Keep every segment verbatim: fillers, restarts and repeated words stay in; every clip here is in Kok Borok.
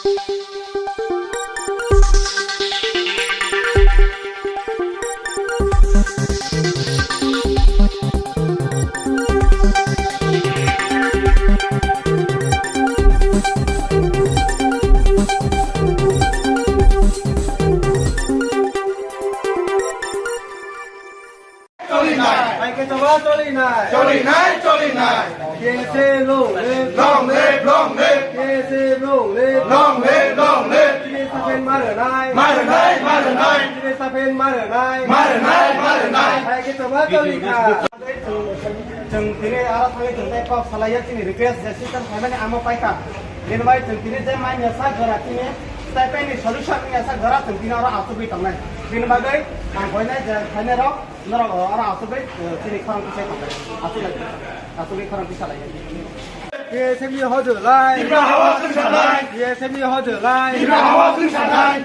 Choli nai. Hai khe choba choli nai. Choli nai, choli nai. K S A long live. Long live, long live. K S A long live. Long live, long live. Chini sapen mar nai. Mar nai, mar nai. Chini sapen mar nai. Mar nai, mar nai. Hai khe choba choli kha. Chwng tini aro thangwi chwng tei kok salaiya chini request je system khaimani amo paikha. Bini bai chwng tini je manya sak jora chini stipend ni solution ni sak jora chwng tini aro asugwi tongnai. Bini bagwi ang koinai je khainai rok. Norok oro asugwi, eh, chini khorang tisai tonglai. Asugwi, asugwi khorang tisalai. T S M ni hojolai. Tipra hawa khwsalai. T S M ni hojolai. Tipra hawa khwsalai.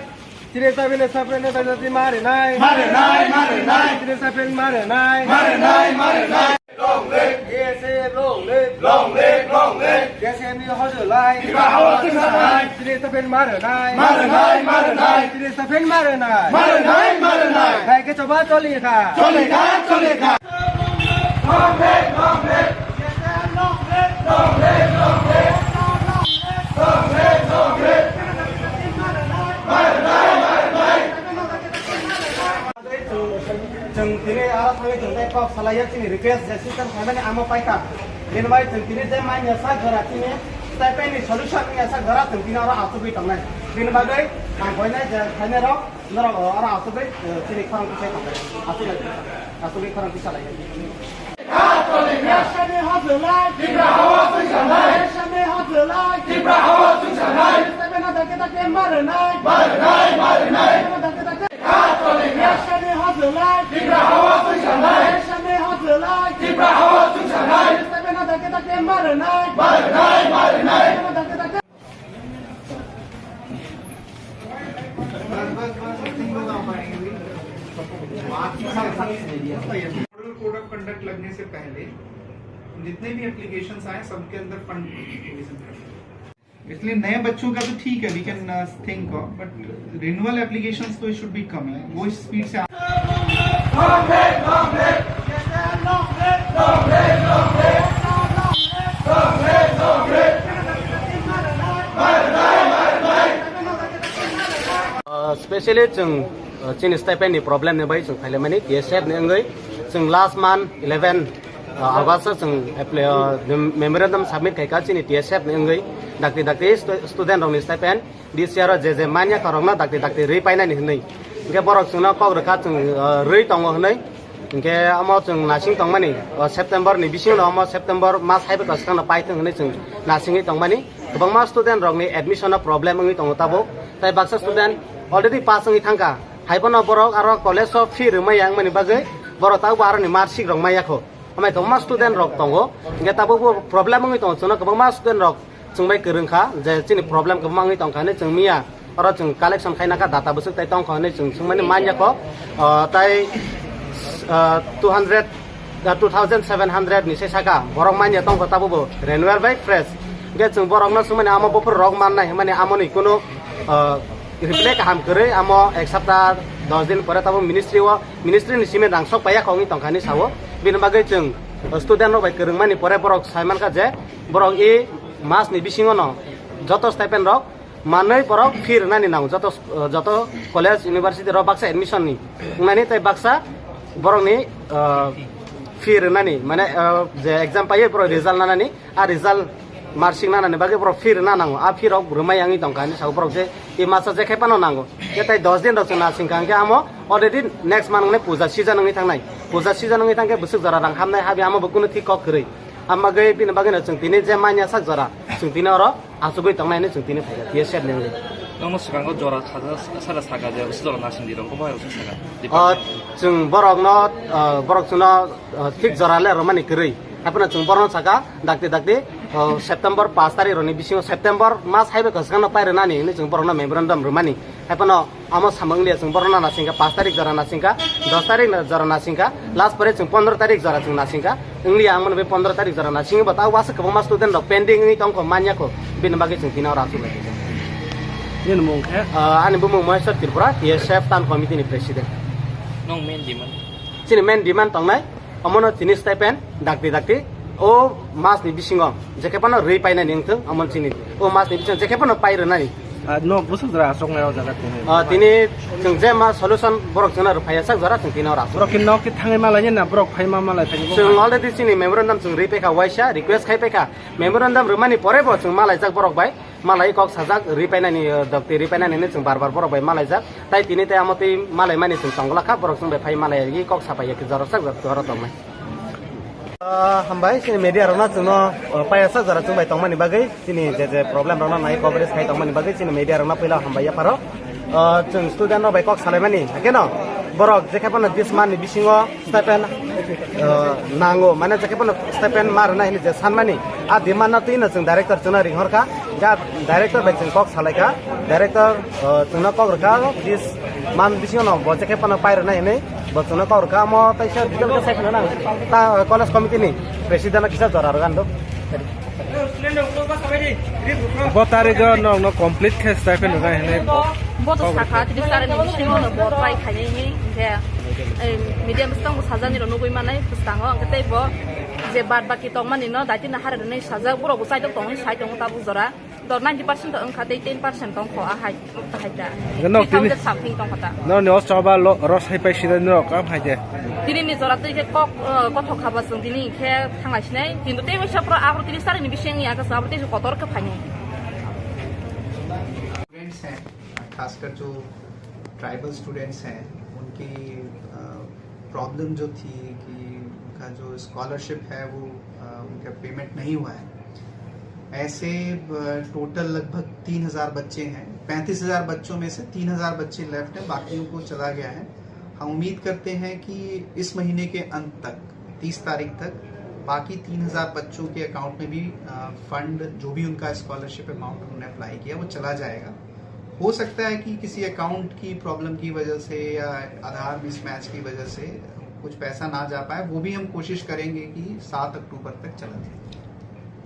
Chini sapen, sapen, sapen, sapen, mare nai. Mare nai, mare nai. Chini sapen, mare nai. Mare nai, mare nai. Long live. T S M long live. Long live, long live. T S M ni hojolai. Tipra hawa khwsalai. Chini sapen mar nai. Mar nai, mar nai. Chini sapen mar nai. Mar nai, mar nai. Hai khe choba choli kha. Choli kha, choli kha. Long live, long live. Long live, long live. Long live, long live. Mar nai, mar nai. Chwng tini aro thangwi chwng tei kok salaiya chini request je system khaimani amo paikha. Bini bai chwng tini je manya sak jora chini stipend ni solution wngya sak jora chwng tini oro asugwi tongnai. Bini bagwi ang koinai je khainai rok norok oro asugwi, eh, chini khorang tisai tongnai. Asugwi, asugwi khorang tisalai. Yasani hojolai. Tipra hawa khwsalai. Yasani hojolai. Tipra hawa khwsalai. Stipend no dake dake mar nai. Mar nai, mar nai. Stipend no dake dake. Yasani hojolai. Tipra hawa khwsalai. Yasani hojolai. Tipra hawa khwsalai. Stipend no dake dake mar nai. Mar nai, mar nai. Stipend no dake dake. Model code of conduct लगने से पहले जितने भी एप्लीकेशंस आए, सबके अंदर fund provision कर दो। इसलिए नए बच्चों का तो ठीक है, we can think of, but renewal applications तो शुड बी कम है, वो स्पीड से। Specially chwng, uh, chini stipend ni problem ni bai chwng phailaimani T S F ni wngwi chwng last month eleven, uh, August o chwng apply, uh, mem-, memorandum submit khaikha chini T S F ni wngwi dakti dakti stu-, student rokni stipend this year o je je manya khorokno dakti dakti rwi painani hwnwi. Hinkhe borok chwngno kok rwkha chwng, uh, rwi tongo hwnwi. Hinkhe omo chwng nasing tongmani, o September ni bisingo omo September mas haibe kwchwkangno paithwng hwnwi chwng nasingwi tongmani. Kwbangma student rokni admission o problem wngwi tongo tabuk. Tai baksa student already pass wngwi thangkha. Haiphano borok aro college o fee rwmaya wngmani bagwi borok tabukbo aroni mark sheet rok maya kho. Hamai kwbangma student rok tongo. Hinkhe tabukbo problem wngwi tongo chwngno kwbangma student rok chwng bai kwrwng kha je chini problem kwbangma wngwi tongkha hinwi chwng miya oro chwng collection khaina kha data bwswk tai tongkha hinwi chwng swngmani manya kho, ah, tai, ah, two hundred, ah, two thousand seven hundred ni se saka borok manya tongkha tabukbo renewal bai fresh. Hinkhe chwng borokno swngmani amo buphuru rok mannai hinmani amoni kunu, ah, reply kaham kwrwi amo ek sapta dos din pore tabuk ministry o, ministry ni simi rang sok paiya kho wngwi tongkha hinwi sao. Bini bagwi chwng student rok bai kwrwngmani pore borok sai mankha je borok e mas ni bisingo no joto stipend rok manwi borok fee rwnani nango, joto, joto college, university rok baksa admission ni wngnani tei baksa borokni, ah, fee rwnani, mane, ah, je exam paiwi borok result nanani, a result mark sheet nanani bagwi borok fee rwna nango, a fee rok rwmai wngwi tongkha hinwi sao borok je e masa je khe phano nango, je tai dos din rok chwng nasing kha hinkhe amo already next month wngwi puja season wngwi thangnai, puja season wngwi thangkhe bwswk jora rang hamnai habi amo bo kunu thik kok kwrwi. Amo bagwi bini bagwino chwng tini je manya sak jora chwng tini oro achugwi tongnai hinwi chwng tini phaikha T S F ni wngwi. Nokno swkango jora khaja saka saka je usi jora nasing di rok, obo hai rok saka. O chwng borokno, o borok chwngno, o thik jora le rwmani kwrwi. Haiphano chwng borokno saka dakti dakti, o September pash tarik rokni bisingo, September mas haibai kwchwkangno pai rwnani hinwi chwng borokno memorandum rwmani. Haiphano Amo samung liya chwng borokno nasingkha, pash tarik jora nasingkha, dos tarik jora nasingkha, last pore chwng pondro tarik jora chwng nasingkha. Wngliya ang mano be pondro tarik jora nasingwi bo ta waswk kwbangma student rok pending wngwi tongkho manya kho, bini bagwi chwng tini oro achuk lai kha. Nini mung khe? Ah, ani bumung Maheshwar Tripura, T S F Town Committee ni President. Nong main demand? Chini main demand tongnai, omono chini stipend dakti dakti, o mas ni bisingo jekhe phano rwi painani wngthung, omo chini o mas ni bisingo jekhe phano pai rwnani. Ah, no, bwswk jora aswk nai o jaga tini? Ah, tini chwng je ma solution borok chwngno rwphaiya sak jora chwng tini oro aswk. Borok khe nok khe thangwi malai na, borok phai ma malai phai. Chwng already chini memorandum chwng rwi paikha, waisa request khai paikha, memorandum rwmani pore bo chwng malaijak borok bai. Malai kok sajak, rwi painani, eh, dokti rwi painani hinwi chwng bar bar borok bai malaijak. Tai tini tai amo twi malai mani chwng tongla kha, borok chwng bai phai malai ri kok sapai ya khe jorok sak jorok tongmai. Ah, hambai, chini media rokno chwngno, oh, paiya sak jora chwng bai tongmani bagwi, chini je je problem rokno nai coverage khai tongmani bagwi, chini media rokno puila hambai yapharo. Ah, chwng student rok bai kok salaimani, hakeno borok jekhe phano this month ni bisingo stipend, uh, nango, mane jekhe phano stipend ma rwna hinwi je sanmani, a demand no twino chwng director chwngno ringhor kha, ja director bai chwng kok salai kha, director, uh, chwngno kok rwkha, this month bisingo no bo jekhe phano pai rwna hinwi bo chwngno kok rwkha, amo taisa detail khe sai khna nang ta college committee ni president no kisa jora rwgano. Bo tarikh o nokno complete khe stipend rwnai hinwi. Bo to sakha, tini sari ni bisingo no bor pai khainai hinwi, hinkhe, eh, media bwskango sajani rok nugwi manai bwskango, hinkhe tei bo je bad baki tongmani no daitino hare rwnai sajak, borok bo chaitok tongwi sai tongo tabuk jora. Dor ninety percent to wngkha, tei ten percent tongkho, a hai, ta hai ta. Nokni three thousand something tongkho ta. Nokni o choba lo, ro sai pai sida norok kam hai de. Tini ni jora tei khe kok, eh, kothok khaba chwng tini khe thanglai sinai. Kintu tei waisa pro abro tini sari ni bising ya ka sa abro tei kotor khe phaini. Students हैं, खासकर जो tribal students हैं, उनकी, अ, प्रॉब्लम जो थी कि उनका जो स्कॉलरशिप है वो, अ, उनका पेमेंट नहीं हुआ है। ऐसे, अ, टोटल लगभग तीन हज़ार बच्चे हैं। पैंतीस हज़ार बच्चों में से तीन हज़ार बच्चे लेफ्ट हैं, बाकियों को चला गया है। हम उम्मीद करते हैं कि इस महीने के अंत तक, तीस तारीख तक, बाकी तीन हज़ार बच्चों के अकाउंट में भी, अ, फंड, जो भी उनका स्कॉलरशिप अमाउंट उन्होंने अप्लाई किया, वो चला जाएगा। हो सकता है कि किसी अकाउंट की प्रॉब्लम की वजह से या आधार मिसमैच की वजह से कुछ पैसा ना जा पाए, वो भी हम कोशिश करेंगे कि सात अक्टूबर तक चला जाए।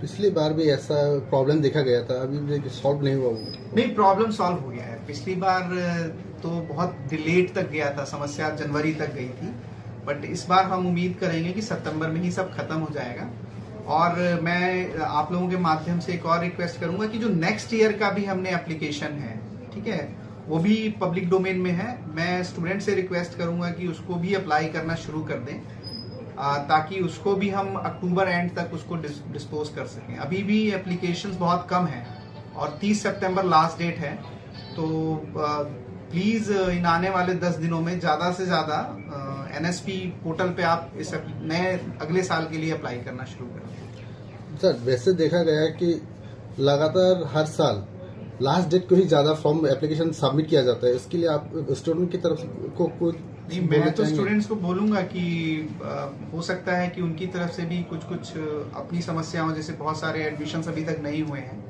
पिछली बार भी ऐसा प्रॉब्लम देखा गया था, अभी भी सॉल्व नहीं हुआ वो। नहीं, प्रॉब्लम सॉल्व हो गया है। पिछली बार तो बहुत डिलेड तक गया था, समस्या जनवरी तक गई थी, बट इस बार हम उम्मीद करेंगे कि सितंबर में ही सब खत्म हो जाएगा। और मैं आप लोगों के माध्यम से एक और रिक्वेस्ट करूंगा कि जो नेक्स्ट ईयर का भी हमने एप्लीकेशन है, ठीक है, वो भी पब्लिक डोमेन में है। मैं स्टूडेंट से रिक्वेस्ट करूंगा कि उसको भी अप्लाई करना शुरू कर दें, आ, ताकि उसको भी हम अक्टूबर एंड तक उसको डिस-, डिस्पोज कर सकें। अभी भी एप्लीकेशंस बहुत कम हैं और तीस सितंबर लास्ट डेट है। तो, आ, प्लीज, इन आने वाले दस दिनों में ज़्यादा से ज़्यादा, आ, एनएसपी पोर्टल पे आप इस अप-, नए अगले साल के लिए अप्लाई करना शुरू करें। सर, वैसे देखा गया है कि लगातार हर साल लास्ट डेट को ही ज़्यादा फॉर्म एप्लीकेशन सबमिट किया जाता है, इसके लिए आप स्टूडेंट की तरफ को कुछ नहीं, बोलना मैं तो चाहेंगे? स्टूडेंट्स को बोलूंगा कि, अ, हो सकता है कि उनकी तरफ से भी कुछ कुछ, अ, अपनी समस्याओं, जैसे बहुत सारे एडमिशंस अभी तक नहीं हुए हैं,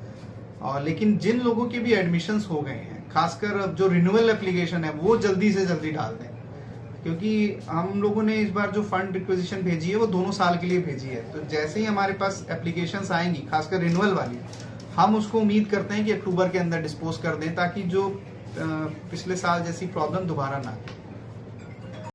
और लेकिन जिन लोगों के भी एडमिशंस हो गए हैं, खासकर अब जो रिन्यूअल एप्लीकेशन है, वो जल्दी से जल्दी डाल दें, क्योंकि हम लोगों ने इस बार जो फंड रिक्विजिशन भेजी है, वो दोनों साल के लिए भेजी है। तो जैसे ही हमारे पास एप्लीकेशंस आएंगी, खासकर रिन्यूअल वाली, हम उसको उम्मीद करते हैं कि अक्टूबर के अंदर डिस्पोज कर दें, ताकि जो, अ, पिछले साल जैसी प्रॉब्लम दोबारा ना आए।